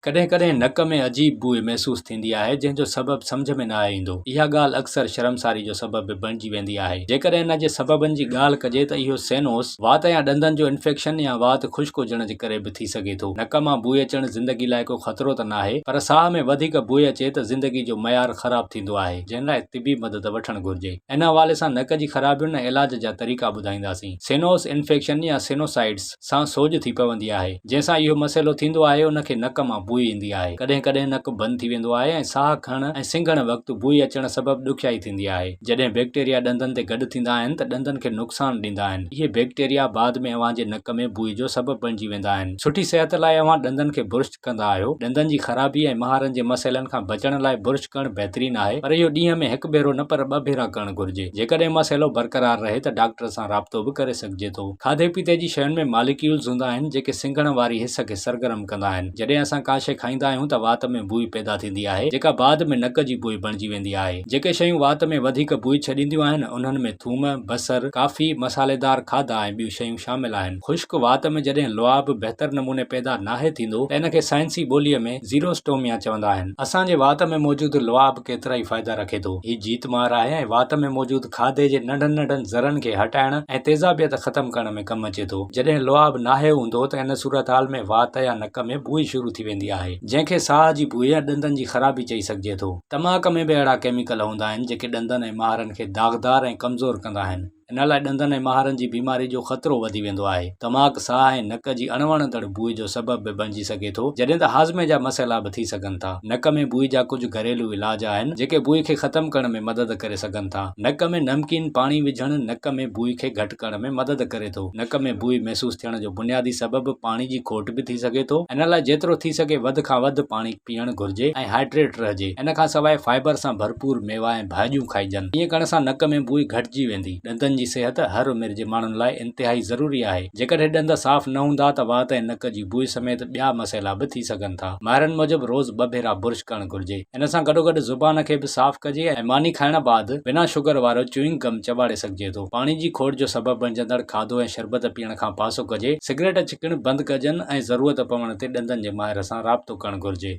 ڪڏهن ڪڏهن نڪ ۾ عجيب بوء محسوس ٿيندي آهي، جنهن جو سبب سمجهه ۾ ناهي ايندو. اها ڳالهه اڪثر شرمساري جو سبب به بڻجي ويندي آهي. جيڪڏهن ان جي سببن جي ڳالهه ڪجي ته اهو سينوس، وات يا ڏندن جو انفيڪشن يا وات خشڪ هجڻ جي ڪري به ٿي سگهي ٿو. نڪ مان بوء اچڻ زندگي لاء ڪو خطرو ته ناهي، پر ساهه ۾ وڌيڪ بوء اچي ته زندگي جو معيار خراب ٿيندو آهي، جنهن لاء طبي مدد وٺڻ گهرجي. ان حوالي سان نڪ جي خرابين ۽ علاج جا طريقا ٻڌائينداسين. سينوس انفيڪشن يا سينوسائٽس. سان سوڄ ٿي پوندي آهي، جنهن سان اهو مسئلو ٿيندو آهي ان کي نڪ مان بوء ايندي آهي، ڪڏهن ڪڏهن نڪ بند ٿي ويندو آهي ۽ ساهه کڻڻ ۽ سنگهڻ وقت بوء اچڻ سبب ڏکيائي ٿيندي آهي، جڏهن بيڪٽيريا ڏندن تي گڏ ٿيندا آهن ته ڏندن کي نقصان ڏيندا آهن، اهي بيڪٽيريا بعد ۾ اوهان جي نڪ ۾ بوء جو سبب بڻجي ويندا آهن، سٺي صحت لاء اوهان ڏندن کي برش ڪندا آهيو، ڏندن جي خرابي ۽ مهارن جي مسئلن کان بچڻ لاء برش ڪرڻ بهترين آهي پر اهو ڏينهن ۾ هڪ ڀيرو نه پر ٻه ڀيرا ڪرڻ گهرجي، جيڪڏهن مسئلو برقرار رهي ته ڊاڪٽر سان رابطو به ڪري سگهجي ٿو. کاڌي پيتي جي شين ۾ ماليڪيولز هوندا آهن جيڪي سنگهڻ واري حس کي سرگرم ڪندا آهن، جڏهن اسان ڪا شيء کائيندا آهيون ته وات ۾ بوء پيدا ٿيندي آهي جيڪا بعد ۾ نڪ جي بوء بڻجي ويندي آهي. جيڪي شيون وات ۾ وڌيڪ بوء ڇڏينديون آهن انهن ۾ ٿوم، بصر، ڪافي، مصالحيدار کاڌا ۽ ٻيون شيون شامل آهن. خشڪ وات ۾ جڏهن لعاب بهتر نموني پيدا ناهي ٿيندو ته ان کي سائنسي ٻوليء ۾ زيروسٽوميا چوندا آهن. اسان جي وات ۾ موجود لعاب ڪيترائي فائدا رکي ٿو. هي جيت مار آهي ۽ وات ۾ موجود کاڌي جي ننڍن ننڍن ذرن کي هٽائڻ ۽ تيزابيت ختم ڪرڻ ۾ ڪم اچي ٿو. جڏهن لعاب ناهي هوندو ته ان صورتحال ۾ وات يا نڪ ۾ بوء شروع ٿي ويندي آهي، جنهن کي ساهه جي بوء يا ڏندن جي خرابي چئي سگهجي ٿو. تماڪ ۾ به اهڙا ڪيميڪل هوندا آهن جيڪي ڏندن ۽ مهارن کي داغدار ۽ ڪمزور ڪندا آهن. ان لاء ڏندن ۽ مهارن جي بيماري جو خطرو وڌي ويندو آهي. تماڪ ساهه ۽ نڪ جي اڻوڻندڙ بوء جو سبب به بڻجي سگهي ٿو، جڏهن ته هاضمي جا مسئلا به ٿي سگهن ٿا. نڪ ۾ بوء جا ڪجهه گهريلو علاج آهن، جيڪي بوء کي ختم ڪرڻ ۾ مدد ڪري سگهن ٿا. نڪ ۾ نمڪين پاڻي وجهڻ نڪ ۾ بوء کي گهٽ ڪرڻ ۾ مدد ڪري ٿو. نڪ ۾ بوء محسوس ٿيڻ جو بنيادي سبب پاڻي جي کوٽ به ٿي سگهي ٿو. ان لاء جيترو ٿي سگهي وڌ کان وڌ پاڻي پيئڻ گهرجي ۽ هائيڊريٽ رهجي. ان کان سواء فائبر سان ڀرپور ميوا ۽ ڀاڄيون کائجن. ائين ڪرڻ سان نڪ ۾ بوء گهٽجي ويندي. ڏندن جي صحت هر عمر جي ماڻهن لاء انتهائي ضروري آهي. جيڪڏهن ڏند صاف نه هوندا ته وات ۽ نڪ جي بوء سميت ٻيا مسئلا به ٿي سگهن ٿا. ماهرن موجب روز ٻه ڀيرا برش ڪرڻ گهرجي. ان سان گڏوگڏ زبان کي به صاف ڪجي ۽ ماني کائڻ بعد بنا شگر وارو چيوئنگ گم چٻاڙي سگهجي ٿو. پاڻي جي کوٽ جو سبب بڻجندڙ کاڌو ۽ شربت پيئڻ کان پاسو ڪجي. سگريٽ ڇڪڻ بند ڪجن ۽ ضرورت پوڻ تي ڏندن جي ماهر سان رابطو ڪرڻ گهرجي.